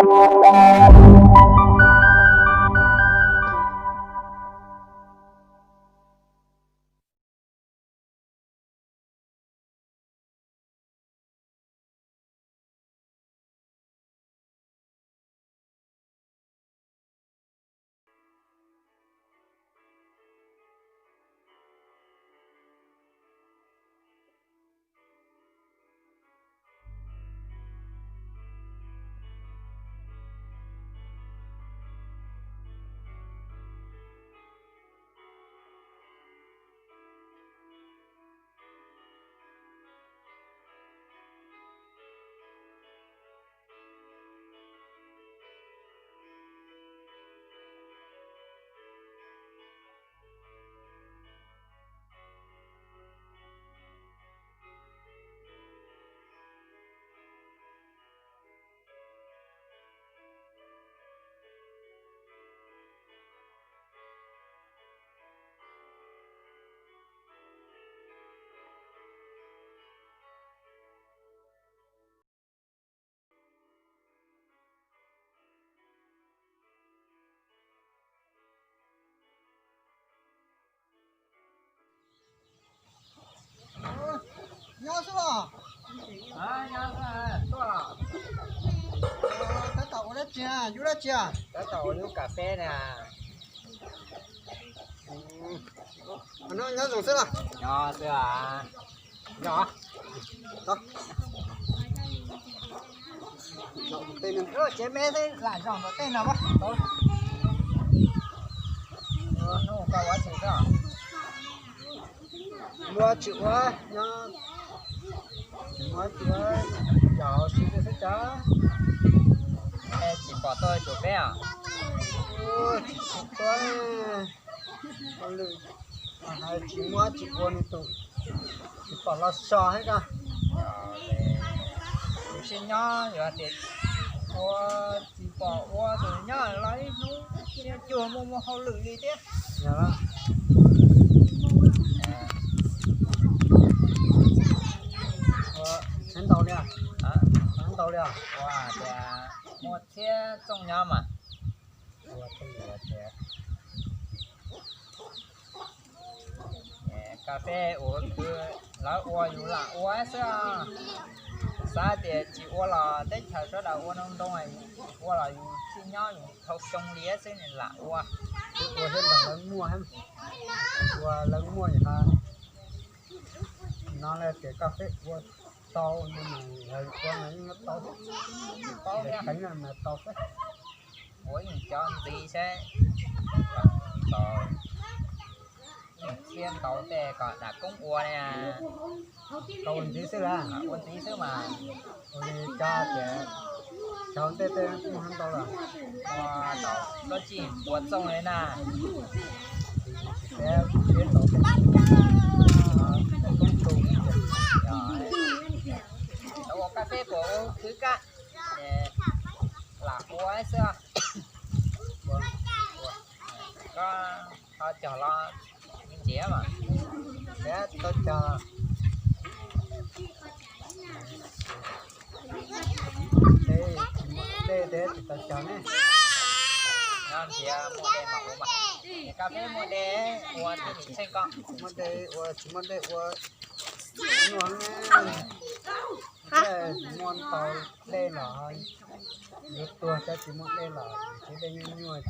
Nyob xwb los? Nyob xwb, tuaj los? Tab tom ua dab tsi, yub dab tsi? Tab tom ua yub kas feb na. Nyob zoo xwb los? Nyob xwb. Nyob. Tsev me xwb lam zaum tom tej no. Ua tsis ua, nyob tsis ua, tsis ua, yog siv xwb cas. Tsis pom tuaj tsuas peb os. Tsis pom tuaj, hauj lwm hais tsis muab tsis ua nws tus, tsis pom los so thiab koj. Tus sib nyob yuav tias ua tsis pom ua tus nyob los ib hnub cuag muaj muaj hauj lwm li thiab. Ua txheeb ntau li, txheeb ntau li. Ua tias muaj txhiab txooj nyob mas. Kas fes uas lawv ua yus lam ua xwb. Xav tias tsis ua los teb chaws sawv daws ua ntoo ntoo, ua los yus tsis nyob yus dhau xyoo li xwb lam ua. Ua thiab nrog lawv muaj, ua lawv muaj yus ha. No lawv tias kas fes ua tau no mas lawv ua mas yeej tau, lawv teev no mas tau xwb. Ua yeej cov ntxiv seb, tau, yeej txhiab ntau tej kom dam koob ua na. Tau ua ntxiv xwb lawm, ua ntxiv xwb mas. Ua li cov tias cov ntej tej muaj ntau lawm. Ua tau dab tsi ua txooj li na. Txiv tau tej koob tu. Ua kas fes puas khwv kab, lam ua xwb. Koj ho cog los me ntsis mas. Tau cog. Dej, dej thiab tsis tau cog ne. Nyob ntiav muaj dej mas ua mas. Kas fes muaj dej ua thiaj li tsheej koj. Muaj dej ua, tsis muaj dej ua nyuaj ne. Muaj ntau dej los yuav tuag, cov tsis muaj dej los tsis dej nyuaj nyuaj.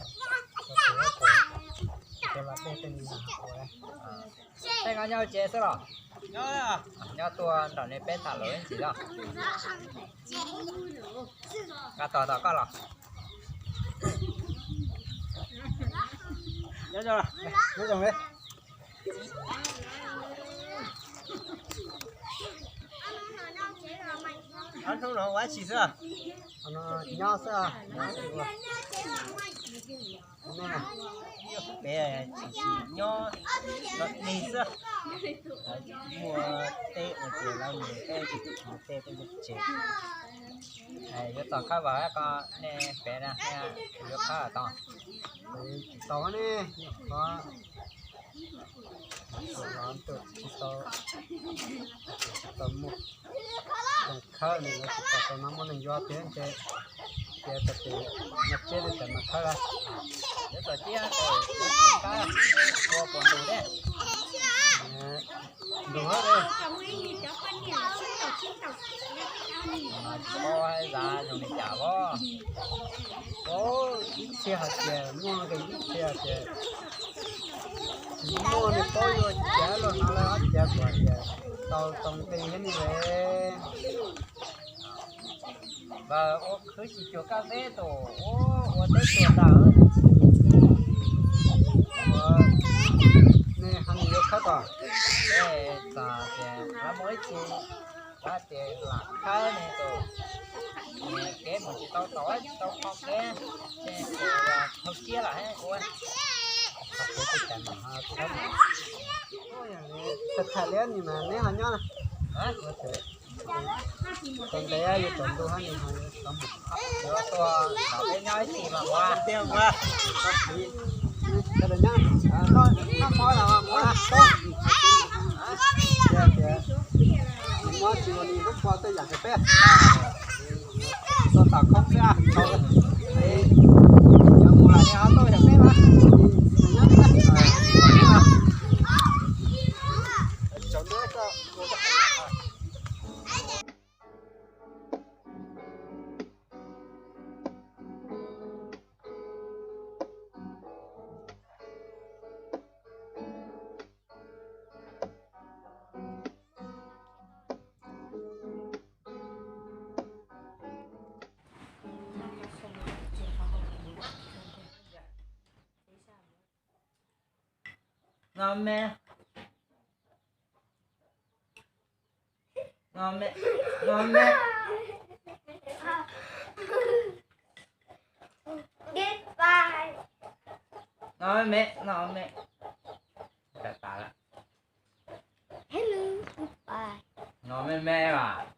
Tej nyob tsev xwb los? Nyob tuaj nram nej peb tham lus ib ntsis os. Nqa tos tos koj los. Nyob zoo, nyob zoo li. Ob hnub no ua dab tsi xwb? Nyob xwb. Peb tsis tsis nyob, nyob deb xwb. Muaj tej ua ces lawv mus tej, mus tej tej tsev. Yuav txog khawb vas ko nej pem na, yuav khawb tau. Tsis tau ne, nyuam qhuav los ntuj tsis tau, tsis tau muaj zoo khawb li, tsis tau tau no muaj neeg yuav tiag ces Ces tag kis mas tsiab li cas mas khawb lawm. Yuav txom ciab ua pom ntus thiab. Ntus hab, mas tsis paub hais zaj zoo li cas os. Ib txhia hais tias muaj, ib txhia tias tsis muaj, nws paub yuav cav los no lawm, ob cav kuv tias tau too nqi thiab ne. Vas ua khwv tsis cuag kab teb tus ua teb tuag ntag. Ua, nej ho nws yuav khawb tod? Es txog tias lawv muaj ib txhia, lawv tias lam khawb ne tus, kev mus tsis tau tod, tsis tau qhov kev, ces thauj kiab lawm ua. Qhov kev tsis tas mas ho khawb. Thaij thaij li ni mas neb ho nyob na. Tau ntev yuav tsaus ntuj hab ni ho tau mus. Yuav tuaj tom peb nyob ib txhis mas ua tiag ua. Noj mov los ua, tias noj mov tsis ua li lub pog tej yam kawg peb. Tuaj tom khoob xwb, yuav mus los neb ho tuaj yam peb mas. Tsaus ntuj koj ua. No me, no me, no me, no me, no me. Hello, goodbye. No me me mas.